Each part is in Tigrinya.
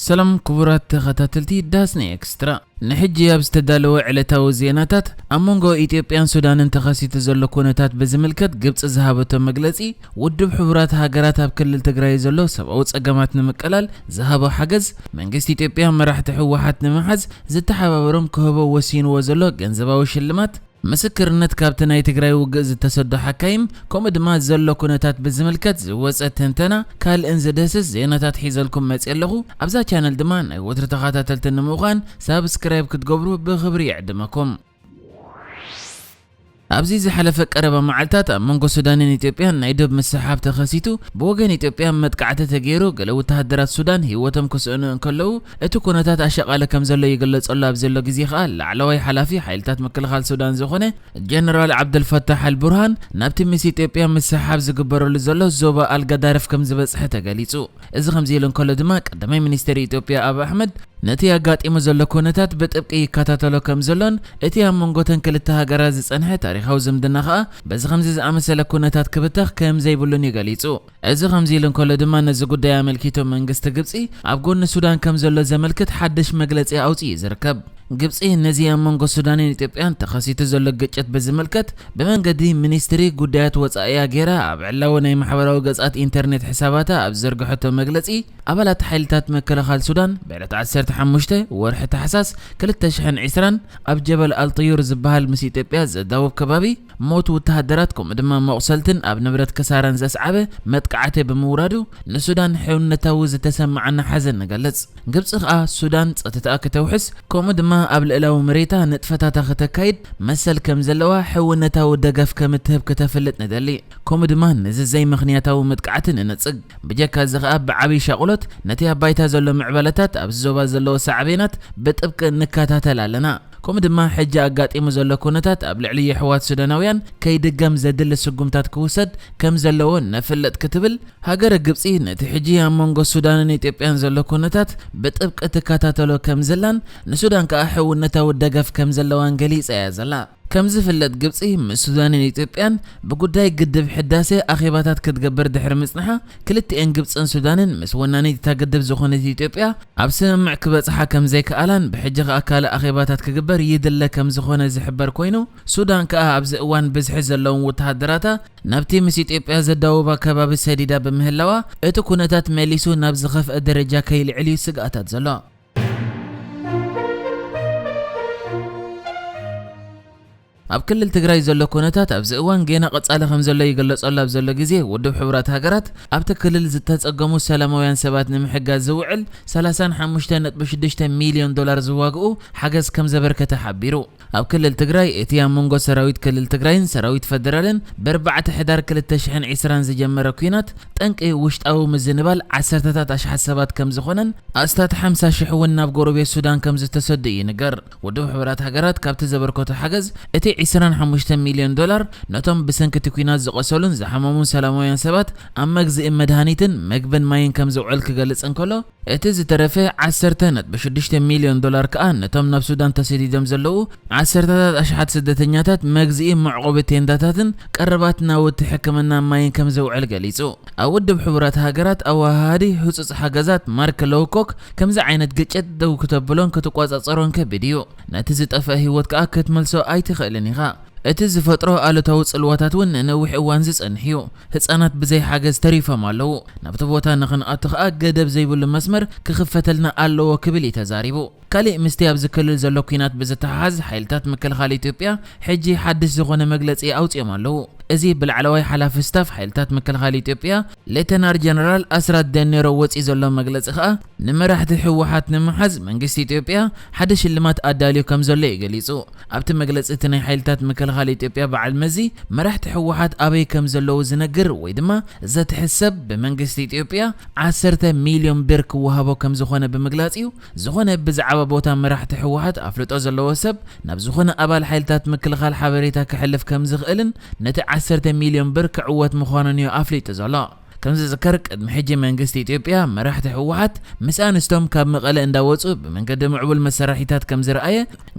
ሰላም ክቡራት ተኸታተልቲ ዳስኒ ኤክስትራ፣ ንሕጂ ኣብ ዝተዳለወ ዕለታዊ ዜናታት፣ ኣብ መንጎ ኢትዮጵያን ሱዳንን ተኸሲቱ ዘሎ ኩነታት ብዝምልከት ግብጺ ዝሃበቶ መግለጺ፣ ውድብ ሕቡራት ሃገራት ኣብ ክልል ትግራይ ዘሎ ሰብኣዊ ጸገማት ንምቅላል ዝሃቦ ሓገዝ፣ መንግስቲ ኢትዮጵያ መራሕቲ ህወሓት ንምሓዝ ዝተሓባበሮም ክህቦ ወሲንዎ ዘሎ ገንዘባዊ ሽልማት፣ ምስክርነት ካብቲ ናይ ትግራይ ውግእ ዝተሰዶ ሓካይም፣ ከምኡ ድማ ዘሎ ኩነታት ብዝምልከት ዝወጸ ትንተና፣ ካልእን ዝደስስ ዜናታት ሒዘልኩም መጽየ ኣለኹ። ኣብዛ ቻነል ድማ ናይ ወትሪ ተኸታተልቲ ንምዃን ሳብስክራይብ ክትገብሩ ብኽብሪ ይዕድመኩም። ኣብዚ ዝሓለፈ ቀረባ መዓልታት ኣብ መንጎ ሱዳንን ኢትዮጵያን ናይ ዶብ ምስሕሓብ ተኸሲቱ፣ ብወገን ኢትዮጵያ መጥቃዕቲ ተገይሩ፣ ገለ ወተሃደራት ሱዳን ህይወቶም ክስእኑ እንከለዉ፣ እቲ ኩነታት ኣሻቓሊ ከም ዘሎ ይግለጸሉ ኣብ ዘሎ ግዜ ከኣ፣ ላዕለዋይ ሓላፊ ሓይልታት ምክልኻል ሱዳን ዝኾነ ጀነራል ዓብደልፈታሕ ኣልቡርሃን ናብቲ ምስ ኢትዮጵያ ምስሕሓብ ዝግበረሉ ዘሎ ዞባ ኣልጋዳርፍ ከም ዝበጽሐ ተገሊጹ። እዚ ከምዚ ኢሉ እንከሎ ድማ፣ ቀዳማይ ሚኒስተር ኢትዮጵያ ኣብ ኣሕመድ ነቲ ኣጋጢሙ ዘሎ ኩነታት ብጥብቂ ይከታተሎ ከም ዘሎን፣ እቲ ኣብ መንጎ እተን ክልተ ሃገራት ዝጸንሐ ታሪኻዊ ዝምድና ከኣ በዚ ከምዚ ዝኣመሰለ ኩነታት ክብተኽ ከም ዘይብሉን እዩ ገሊጹ። እዚ ከምዚ ኢሉ እንከሎ ድማ፣ ነዚ ጉዳይ ኣመልኪቱ መንግስቲ ግብጺ ኣብ ጎኒ ሱዳን ከም ዘሎ ዘመልክት ሓድሽ መግለጺ ኣውጺኡ እዩ ዝርከብ። ግብጺ ነዚ ኣብ መንጎ ሱዳንን ኢትዮጵያን ተኸሲቱ ዘሎ ግጭት ብዝምልከት ብመንገዲ ሚኒስትሪ ጉዳያት ወጻኢያ ገይራ ኣብ ዕላዊ ናይ ማሕበራዊ ገጻት ኢንተርኔት ሕሳባታ ኣብ ዝዘርግሐቶ መግለጺ፣ ኣባላት ሓይልታት ምክልኻል ሱዳን ብዕለት ዓሰርተ ሓሙሽተ ወርሒ ታሕሳስ ክልተ ሽሕን ዕስራን ኣብ ጀበል ኣልጥዩር ዝበሃል ምስ ኢትዮጵያ ዘዳውብ ከባቢ ሞት ወተሃደራት ከምኡ ድማ መቑሰልትን ኣብ ንብረት ክሳራን ዘስዓበ መጥቃዕቲ ብምውራዱ ንሱዳን ሕውነታዊ ዝተሰማዓና ሓዘን ንገልጽ። ግብጺ ከኣ ሱዳን ጸጥታኣ ክተውሕስ ከምኡ ድማ ኣብ ልዕላዊ መሬታ ንጥፈታታ ክተካይድ መሰል ከም ዘለዋ ሕውነታዊ ደገፍ ከም እትህብ ክተፍልጥ ንደሊ። ከምኡ ድማ ነዚ ዘይምኽንያታዊ መጥቃዕቲ ንነጽግ። ብጀካ እዚ ከኣ ብዓብዪ ሻቕሎት ነቲ ኣብ ባይታ ዘሎ ምዕባለታት ኣብዚ ዞባ ዘለዎ ሳዕቤናት ብጥብቂ ንከታተል ኣለና። ከምኡ ድማ ሕጂ ኣጋጢሙ ዘሎ ኩነታት ኣብ ልዕሊ የሕዋት ሱዳናውያን ከይድገም ዘድሊ ስጉምታት ክውሰድ ከም ዘለዎ ነፍልጥ ክትብል ሃገረ ግብጺ ነቲ ሕጂ ኣብ መንጎ ሱዳንን ኢትዮጵያን ዘሎ ኩነታት ብጥብቂ ትከታተሎ ከም ዘላን ንሱዳን ከኣ ሕውነታዊ ደገፍ ከም ዘለዋን ገሊጻ እያ ዘላ። ከም ዝፍለጥ ግብጺ ምስ ሱዳንን ኢትዮጵያን ብጉዳይ ግድብ ሕዳሴ ኣኼባታት ክትገብር ድሕሪ ምጽንሓ ክልቲኤን ግብጽን ሱዳንን ምስ ወናኒት እታ ግድብ ዝኾነት ኢትዮጵያ ኣብ ስምምዕ ክበጽሓ ከም ዘይከኣላን ብሕጂ ከኣ ካልእ ኣኼባታት ክግበር ይድለ ከም ዝኾነ ዝሕበር ኮይኑ ሱዳን ከኣ ኣብዚ እዋን ብዝሒ ዘለዎም ወተሃደራታ ናብቲ ምስ ኢትዮጵያ ዘዳውባ ከባቢ ሰዲዳ ብምህላዋ እቲ ኩነታት መሊሱ ናብ ዝኸፍአ ደረጃ ከይልዕል እዩ ስግኣታት ዘሎ። ኣብ ክልል ትግራይ ዘሎ ኩነታት ኣብዚ እዋን ጌና ቀጻሊ ከም ዘሎ ይግለጸሉ ኣብ ዘሎ ግዜ ውድብ ሕቡራት ሃገራት ኣብቲ ክልል ዝተጸገሙ ሰላማውያን ሰባት ንምሕጋዝ ዝውዕል ሰላሳን ሓሙሽተ ነጥቢ ሽዱሽተ ሚልዮን ዶላር ዝዋግኡ ሓገዝ ከም ዘበርከተ ሓቢሩ። ኣብ ክልል ትግራይ እቲ ኣብ መንጎ ሰራዊት ክልል ትግራይን ሰራዊት ፈደራልን ብኣርባዕተ ሕዳር ክልተ ሽሕን ዕስራን ዝጀመረ ኲናት ጠንቂ ውሽጣዊ ምዝንባል ዓሰርተታት ኣሽሓት ሰባት ከም ዝኾነን ኣስታት ሓምሳ ሽሕ እውን ናብ ጎረቤት ሱዳን ከም ዝተሰዱ ይንገር። ውድብ ሕቡራት ሃገራት ካብቲ ዘበርከቶ ሓገዝ እቲ ዕስራን ሓሙሽተ ሚልዮን ዶላር ነቶም ብሰንኪ እቲ ኲናት ዝቖሰሉን ዝሓመሙን ሰላማውያን ሰባት ኣብ መግዝኢ መድሃኒትን መግብን ማይን ከም ዝውዕል ክገልጽ እንከሎ፣ እቲ ዝተረፈ ዓሰርተ ነጥቢ ሽዱሽተ ሚልዮን ዶላር ከኣ ነቶም ናብ ሱዳን ተሰዲዶም ዘለዉ ዓሰርተታት ኣሽሓት ስደተኛታት መግዝኢ መዕቆቢ ቴንዳታትን ቀረባት ናውቲ ሕክምና ማይን ከም ዘውዕል ገሊጹ። ኣብ ውድብ ሕቡራት ሃገራት ኣወሃሃዲ ህጹጽ ሓገዛት ማርክ ሎውኮክ ከምዚ ዓይነት ግጭት ደው ክተብሎን ክትቆጻጸሮን ከቢድ እዩ። ነቲ ዝጠፍአ ህይወት ከኣ ክትመልሶ ኣይትኽእልን ኢኻ። እቲ ዝፈጥሮ ኣሉታዊ ጽልዋታት እውን ንነዊሕ እዋን ዝጸንሕ እዩ። ህጻናት ብዘይ ሓገዝ ተሪፎም ኣለዉ። ናብቲ ቦታ ንኽንኣቱ ከኣ ገደብ ዘይብሉ መስመር ክኽፈተልና ኣለዎ ክብል እዩ ተዛሪቡ። ካሊእ ምስቲ ኣብዚ ክልል ዘሎ ኲናት ብዝተሓሓዝ ሓይልታት ምክልኻል ኢትዮጵያ ሕጂ ሓድሽ ዝኾነ መግለጺ ኣውጺኦም ኣለዉ። እዚ ብላዕለዋይ ሓላፊ ስታፍ ሓይልታት ምክልኻል ኢትዮጵያ ሌተናር ጀነራል ኣስራት ደኔሮ ወጺኡ ዘሎ መግለጺ ከኣ ንመራሕቲ ህወሓት ንምሓዝ መንግስቲ ኢትዮጵያ ሓደ ሽልማት ኣዳልዩ ከም ዘሎ እዩ ገሊጹ። ኣብቲ መግለጺ እቲ ናይ ሓይልታት ምክልኻል ኢትዮጵያ በዓል መዚ መራሕቲ ህወሓት ኣበይ ከም ዘለዉ ዝነግር ወይ ድማ ዘትሕዝ ሰብ ብመንግስቲ ኢትዮጵያ ዓሰርተ ሚልዮን ብር ክወሃቦ ከም ዝኾነ ብምግላጽ እዩ። ዝኾነ ብዛዕባ ቦታ መራሕቲ ህወሓት ኣፍልጦ ዘለዎ ሰብ ናብ ዝኾነ ኣባል ሓይልታት ምክልኻል ሓበሬታ ከሕልፍ ከም ዝኽእልን ነቲ ዓሰርተ ሚልዮን ብር ክዕወት ምዃኑን እዩ ኣፍሊጡ ዘሎ። ከም ዝዝከር፣ ቅድሚ ሕጂ መንግስቲ ኢትዮጵያ መራሕቲ ህወሓት ምስ ኣንስቶም ካብ መቐለ እንዳወፁ ብመንገዲ ምዕቡል መሳርሒታት ከም ዝረኣየ፣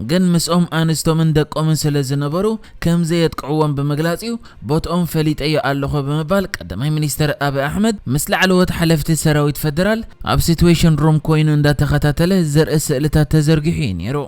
ግን ምስኦም ኣንስቶምን ደቆምን ስለ ዝነበሩ ከም ዘየጥቅዕዎም ብምግላጽ እዩ ቦትኦም ፈሊጠዮ ኣለኹ ብምባል ቀዳማይ ሚኒስተር ኣብይ ኣሕመድ ምስ ላዕለዎት ሓለፍቲ ሰራዊት ፈደራል ኣብ ሲትዌሽን ሩም ኮይኑ እንዳተኸታተለ ዘርኢ ስእልታት ተዘርጊሑ እዩ ነይሩ።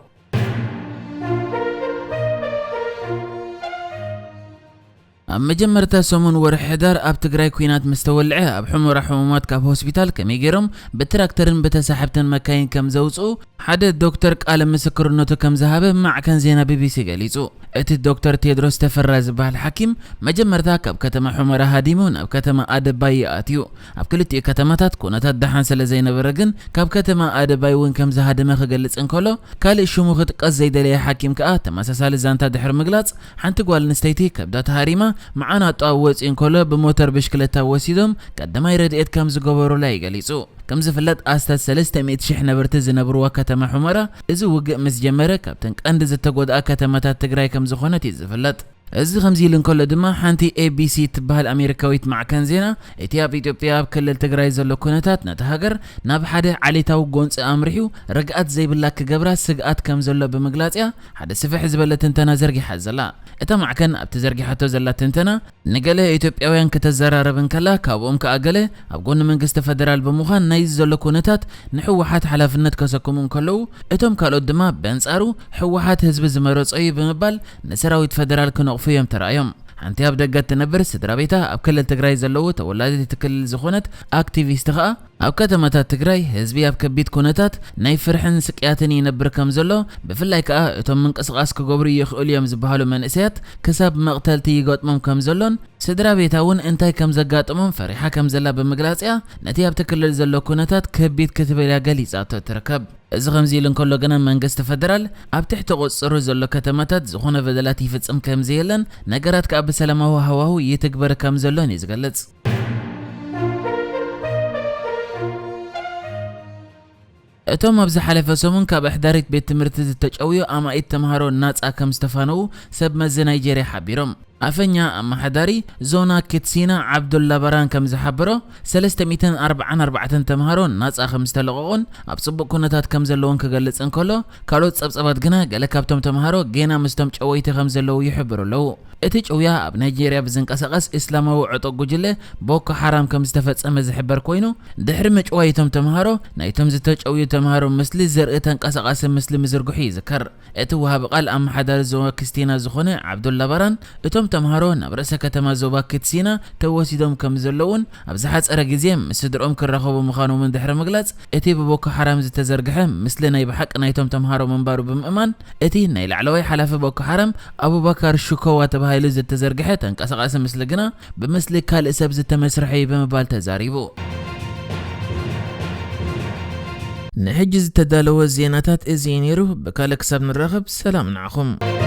ኣብ መጀመርታ ሰሙን ወርሒ ሕዳር ኣብ ትግራይ ኲናት ምስ ተወልዐ ኣብ ሑመራ ሕሙማት ካብ ሆስፒታል ከመይ ገይሮም ብትራክተርን ብተሳሓብትን መካይን ከም ዘውፅኡ ሓደ ዶክተር ቃለ ምስክርነቱ ከም ዝሃበ ማዕከን ዜና ቢቢሲ ገሊጹ። እቲ ዶክተር ቴድሮስ ተፈራ ዝበሃል ሓኪም መጀመርታ ካብ ከተማ ሑመራ ሃዲሙ ናብ ከተማ ኣደባይ ይኣትዩ። ኣብ ክልቲኡ ከተማታት ኩነታት ደሓን ስለ ዘይነበረ ግን ካብ ከተማ ኣደባይ እውን ከም ዝሃደመ ክገልጽ እንከሎ፣ ካልእ ሽሙ ክጥቀስ ዘይደለየ ሓኪም ከኣ ተመሳሳሊ ዛንታ ድሕሪ ምግላጽ፣ ሓንቲ ጓል ኣንስተይቲ ከብዳ ተሃሪማ መዓናጧ ወጺኡ እንከሎ ብሞተር ብሽክለታ ወሲዶም ቀዳማይ ረድኤት ከም ዝገበሩላ እዩ ገሊጹ። ከም ዝፍለጥ ኣስታት ሰለስተ ሚእቲ ሽሕ ነበርቲ ዝነብርዋ ከተማ ሑመራ እዚ ውግእ ምስ ጀመረ ካብተን ቀንዲ ዝተጎድኣ ከተማታት ትግራይ ከም ዝኾነት እዩ ዝፍለጥ። እዚ ከምዚ ኢሉ እንከሎ ድማ ሓንቲ ኤቢሲ እትበሃል ኣሜሪካዊት ማዕከን ዜና እቲ ኣብ ኢትዮጵያ ኣብ ክልል ትግራይ ዘሎ ኩነታት ነቲ ሃገር ናብ ሓደ ዓሌታዊ ጎንፂ ኣምሪሑ ርግኣት ዘይብላ ክገብራ ስግኣት ከም ዘሎ ብምግላጽ እያ ሓደ ስፍሕ ዝበለ ትንተና ዘርጊሓ ዘላ። እታ ማዕከን ኣብቲ ዘርጊሓቶ ዘላ ትንተና ንገለ ኢትዮጵያውያን ክተዘራረብ እንከላ ካብኦም ከኣ ገለ ኣብ ጎኒ መንግስቲ ፈደራል ብምዃን ናይዚ ዘሎ ኩነታት ንህወሓት ሓላፍነት ከሰክሙ እንከለዉ እቶም ካልኦት ድማ በንጻሩ ህወሓት ህዝቢ ዝመረጾ እዩ ብምባል ንሰራዊት ፈደራል ክነቕፉ እዮም ተራእዮም። ሓንቲ ኣብ ደገ እትነብር ስድራ ቤታ ኣብ ክልል ትግራይ ዘለዉ ተወላዲት እቲ ክልል ዝኾነት ኣክቲቪስት ኸኣ ኣብ ከተማታት ትግራይ ህዝቢ ኣብ ከቢድ ኩነታት ናይ ፍርሕን ስቅያትን ይነብር ከም ዘሎ፣ ብፍላይ ከኣ እቶም ምንቅስቓስ ክገብሩ ይኽእሉ እዮም ዝበሃሉ መንእሰያት ክሳብ መቕተልቲ ይገጥሞም ከም ዘሎን ስድራ ቤታ እውን እንታይ ከም ዘጋጥሞም ፈሪሓ ከም ዘላ ብምግላጽ እያ ነቲ ኣብቲ ክልል ዘሎ ኩነታት ከቢድ ክትብል እያ ገሊጻቶ ትርከብ። እዚ ከምዚ ኢሉ እንከሎ ግና መንግስቲ ፈደራል ኣብ ትሕቲ ቁጽጽሩ ዘሎ ከተማታት ዝኾነ በደላት ይፍጽም ከም ዘየለን ነገራት ከኣ ብሰላማዊ ሃዋሁ ይትግበር ከም ዘሎን እዩ ዝገልጽ። እቶም ኣብ ዝሓለፈ ሰሙን ካብ ኣሕዳሪት ቤት ትምህርቲ ዝተጨውዩ ኣማኢት ተምሃሮ ናጻ ከም ዝተፋነዉ ሰብ መዚ ናይጄርያ ሓቢሮም። ኣፈኛ ኣመሓዳሪ ዞና ኪትሲና ዓብዱላባራን ከም ዝሓበሮ፣ ሰለስተ ሚእትን ኣርባዓን ኣርባዕተን ተምሃሮ ናጻ ከም ዝተለቐቑን ኣብ ጽቡቕ ኩነታት ከም ዘለውን ክገልጽ እንከሎ፣ ካልኦት ጸብጸባት ግና ገለ ካብቶም ተምሃሮ ጌና ምስቶም ጨወይቲ ከም ዘለዉ ይሕብሩ ኣለዉ። እቲ ጭውያ ኣብ ናይጄርያ ብዝንቀሳቐስ እስላማዊ ዕጡቕ ጉጅለ ቦኮ ሓራም ከም ዝተፈጸመ ዝሕበር ኮይኑ፣ ድሕሪ ምጭዋይ እቶም ተምሃሮ ናይቶም ዝተጨውዩ ተምሃሮ ምስሊ ዘርኢ ተንቀሳቓሲ ምስሊ ምዝርግሑ ይዝከር። እቲ ወሃቢ ቃል ኣመሓዳሪ ዞባ ክስቲና ዝኾነ ዓብዱላ ባራን፣ እቶም ተምሃሮ ናብ ርእሰ ከተማ ዞባ ክትሲና ተወሲዶም ከም ዘለውን ኣብ ዝሓጸረ ግዜ ምስ ስድርኦም ክራኸቡ ምዃኖምን ድሕሪ ምግላጽ፣ እቲ ብቦኮ ሓራም ዝተዘርግሐ ምስሊ ናይ ብሓቂ ናይቶም ተምሃሮ ምንባሩ ብምእማን፣ እቲ ናይ ላዕለዋይ ሓላፊ ቦኮ ሓራም ኣቡባካር ሹኮዋ ተባሂሉ ዝተዘርግሐ ተንቀሳቓሲ ምስሊ ግና ብምስሊ ካልእ ሰብ ዝተመስርሐ እዩ ብምባል ተዛሪቡ። ንሕጂ ዝተዳለወ ዜናታት እዚ እዩ ነይሩ። ብካልእ ክሳብ ንራኸብ ሰላም ንዓኹም።